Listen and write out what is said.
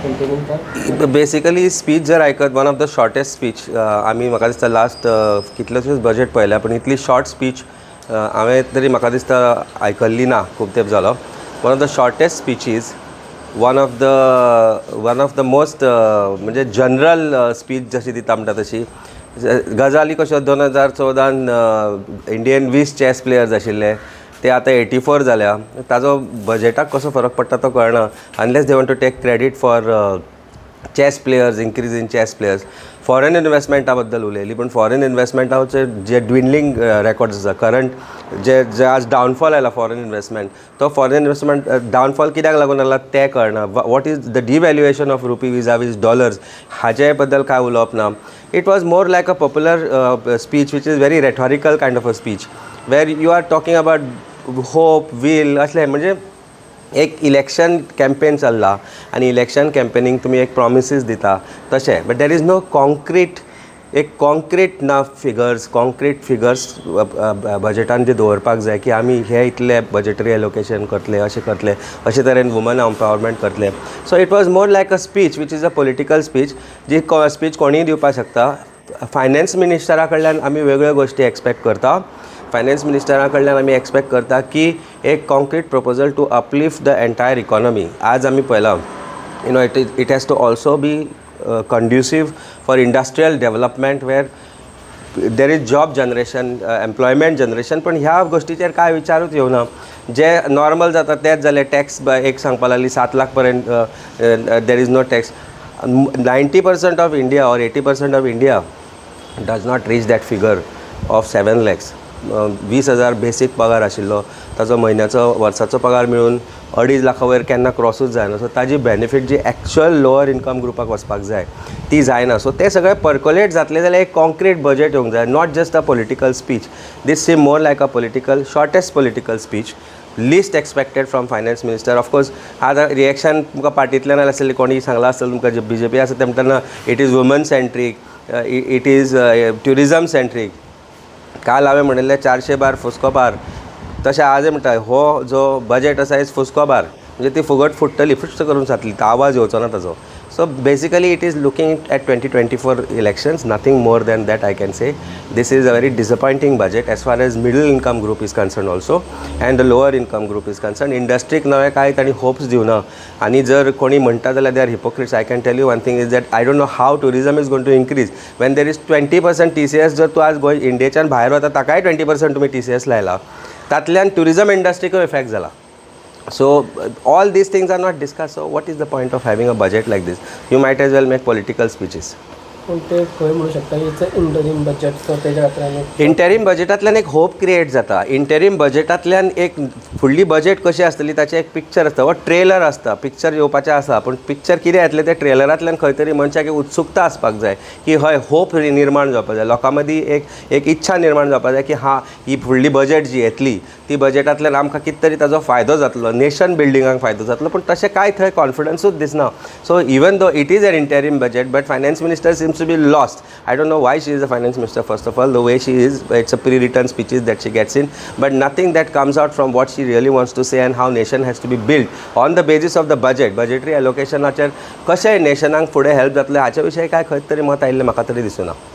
Containing that? Basically speech जर आयकत, one of the shortest speech आमी म्हाका दिसता लास्ट कितलेशेच बजेट पळयल्या, पूण इतली शॉर्ट स्पीच हांवें तरी म्हाका दिसता आयकल्ली ना खूब तेंप जालो. One of the shortest speeches, one of the most म्हणजे जनरल स्पीच जशी दिता म्हणटा तशी. गजाली कश्यो, 2014न इंडियन 20 चॅस प्लेयर्स आशिल्ले, ते आतां 84 जाल्या. ताजो बजेटाक कसो फरक पडटा तो कळना, unless they want to take credit for chess players, increase in chess players. Foreign इन्वेस्टमेंटा बद्दल उलयली, पूण फॉरेन इन्वेस्टमेंटाचे जे ड्विंडलिंग रेकॉर्ड्स आसा करंट, जे जे आज डावनफॉल आयला फॉरेन इन्वेस्टमेंट, तो फॉरेन इन्वेस्टमेंट डावनफॉल कित्याक लागून आयला तें कळना. What is the devaluation of rupee vis-a-vis dollars, हाजे बद्दल कांय उलोवप ना. It was more like a popular speech, which is very rhetorical kind of a speech, where you are talking about hope, will असलें. म्हणजे एक इलेक्शन कॅम्पेन चल्ला आनी इलेक्शन कॅम्पेनींग तुमी एक प्रॉमिसीस दिता तशें, but there is no concrete, एक कॉन्क्रीट ना फिगर्स, कॉन्क्रीट फिगर्स बजेटान जे दवरपाक जाय की आमी हे इतले बजेटरी एलोकेशन करतले, अशें करतले, अशे तरेन वुमन एम्पावरमेंट करतले. So it was more like a speech which is a political speech, ji speech कोणीय दिवपाक शकता. फायनान्स मिनिस्टरा कडल्यान आमी वेगळ्यो गोश्टी एक्सपेक्ट करता. फायनान्स मिनिस्टरा कडल्यान आमी एक्सपेक्ट करता की एक concrete proposal to uplift the entire economy. आज आमी पळयलां, it has to also be conducive for industrial development, where there is job generation, employment generation. पण ह्या गोष्टीचेर कांय विचारूच येवना. जे नॉर्मल जाता तेच जालें. टॅक्स एक सांगपा लागली, 7 लाख पर्यंत there is no tax. 90% of India or 80% of India does not reach that figure of 7 lakhs. 20,000 basic पगार आशिल्लो ताजो म्हयन्याचो, वर्साचो पगार मेळून अडीच लाखा वयर केन्ना क्रॉसूच जायना. सो ताजी बेनिफीट जी एक्चुअल लोअर इनकम ग्रुपाक वचपाक जाय ती जायना. सो ते सगळे पर्कोलेट जातले जाल्यार एक कॉन्क्रीट बजेट येवंक जाय, not just a political speech. This seem more like a political, shortest political speech, least expected from finance minister. Of course, आतां रिएक्शन तुमकां पार्टींतल्यान आयलें आसतलें, कोणी सांगलां आसतलें तुमकां, जे बीजेपी आसा ते म्हणटा, it is woman centric, it is tourism centric. काल हांवें म्हणिल्लें, 400 बार फुसको बार. तशें आजय म्हणटा, हो जो बजेट आसा is फुसको बार, म्हणजे ती फुगट फुट्टली, फुट्ट करून जातली, तो आवाज येवचो ना ताजो. So basically it is looking at 2024 elections, nothing more than that I can say. This is a very disappointing budget as far as middle income group is concerned also and the lower income group is concerned. इंडस्ट्रीक नवे कांय तांणी hopes दिवना आनी जर कोणी म्हणटा जाल्यार they are hypocrites. I can tell you one thing is that I don't know how tourism is going to increase when there is 20% TCS. जर तूं आज गोंय इंडियेच्यान भायर वता, ताकाय 20% तुमी टीसीएस लायला. तातल्यान ट्युरिजम इंडस्ट्रीकूय इफेक्ट जाला. So all these things are not discussed. So what is the point of having a budget like this? You might as well make political speeches. पूण ते खंय म्हणू शकता, it's a interim budget, so तेज्या खातीर आमी interim बजेटांतल्यान एक hope create जाता. इंटरीम बजेटांतल्यान एक फुडली बजेट कशी आसतली ताचें एक पिक्चर आसता वा ट्रेलर आसता. पिक्चर येवपाचें आसा, पूण पिक्चर कितें येतलें तें ट्रेलरांतल्यान खंय तरी मनशाक एक उत्सुकता आसपाक जाय की हय, होप निर्माण जावपाक जाय. लोकां मदीं एक एक इच्छा निर्माण जावपाक जाय की हां, ही फुडली बजेट जी येतली ती बजेटांतल्यान आमकां कितें तरी ताजो फायदो जातलो, नेशन बिल्डिंगाक फायदो जातलो. पूण तशें कांय थंय कॉन्फिडन्सूच दिसना. So even though it is an interim budget, but finance minister seems to be lost. I don't know why she is a finance minister, first of all. The way she is, it's a pre-written speeches that she gets in, but nothing that comes out from what she really wants to say and how nation has to be built on the basis of the budget. Budgetary allocationाचेर कशें नेशनाक फुडें help जातलें हाच्या विशयी कांय खंय तरी मत आयिल्लें म्हाका तरी दिसना.